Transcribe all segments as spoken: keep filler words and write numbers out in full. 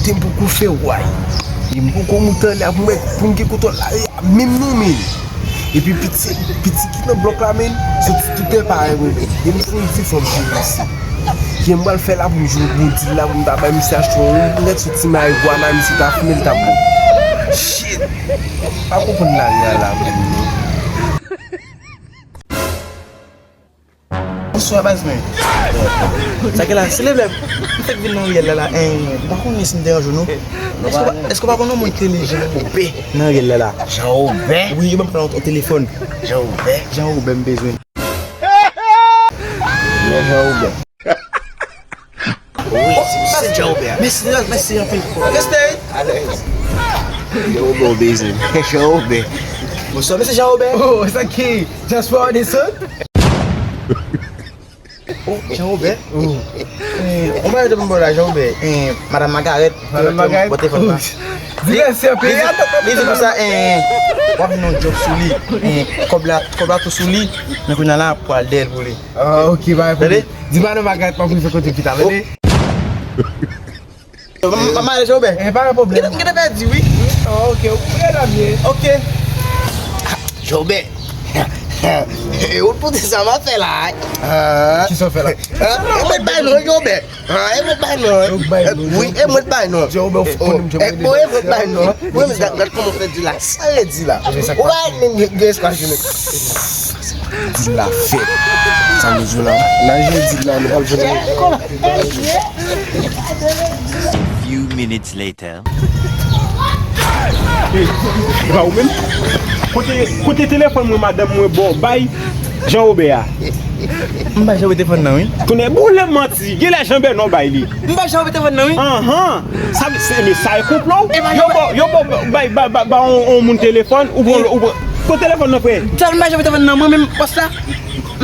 M poko fè way. E m poko moute anlè pou m wè, pou m gen kontwòl lari a menm non, men. Epi piti, piti ki nan blòk la, men, soti toutè parèy mwen, men. E m fon di fanm ki resi. Kè m pral fè la pou m jwe bon dil la, pou m ta bay misye achte yon nèt sou ti marigwana, misye ta fimen, l ta bon. Shit! Pa konprann lari a la, menm, non. Bonswa, baz mwen. Sa gen la, silvouplè, m fèk vin nan riyèl la, la, en, m pa konnen si m deranje w, non. Èske w pa, èske w pa konnen yon moun ki rele Jean Obè nan riyèl la, la? Jean Obè? Wi, yo ban m pran yon telefòn. Jean Obè? Jean Obè m bezwen. Men Jean Obè. Wi, se, se Jean Obè. Mèsi, mèsi anpil. Respè, wi. Alèz. Jean Obè, w bezwen. Jean Obè. Bonswa, mesye Jean Obè. Oh, sa ki? Just for the sun? Oh, Jean Obè? Oh. Eh, on bagay de bon la, Jean Obè. Eh, Madame Margaret. Madame Margaret? Pote fòt la. Di mèsi anpil. Li di konsa, eh, w ap nan djòb sou li. Eh, kòb la, kòb la tou sou li. Men kounye a la, pral dèyè l pou li. Ah, ok, pa gen pwoblèm. Tande? Di Madame Margaret pa pou li fè kote pita, tande? M, m, m ale, Jean Obè. Eh, pa gen pwoblèm. Gentan, gentan pèdi, wi. Ah, ok, ou prè la byen. Ok. Ah, Jean Obè. E ou pote sa m ap fè la, hein? Ah. Kisa w fè la? Ah, e mwen bay non, Jean Obè. Ah, e mwen bay non, hein? Ou bay non, wi, e mwen bay non. Jean Obè, ou konnen m, Jean Obè. E mwen bay non. Wi, men gad, gad kòman w fè di la. Sa e di la. Ou pa menm gen, gen espas, men. Dil la fèt. Sa m di w la. Nan je dil la, nou pral jwenn. A few minutes later. Ey, e pa ou menm? Kote, kote telefòn mwen madanm mwen ba w bay Jean Obè a? M bay Jean Obè telefòn nan, wi. Tonnè boule manti. Genlè Jean Obè non bay li. M bay Jean Obè telefòn nan, wi. Anhan. Sa, se, men sa e konplo. Yo ba, yo ba, bay, ba, ba, ba on, on moun telefòn, ou pran, ou pran. Kote telefòn nan, frè? Sa m bay Jean Obè telefòn nan, mwen menm, bòs la.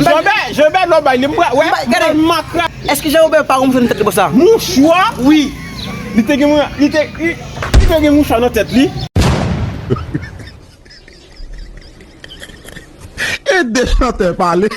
Jean Obè, Jean Obè non bay li, m pral, wè, m pral makra. Èske Jean Obè pa gonfle nan tèt li konsa? Mouchwa? Wi. Li te gen, li te, li, li te gen mouchwa nan tèt li. E de chantè pale.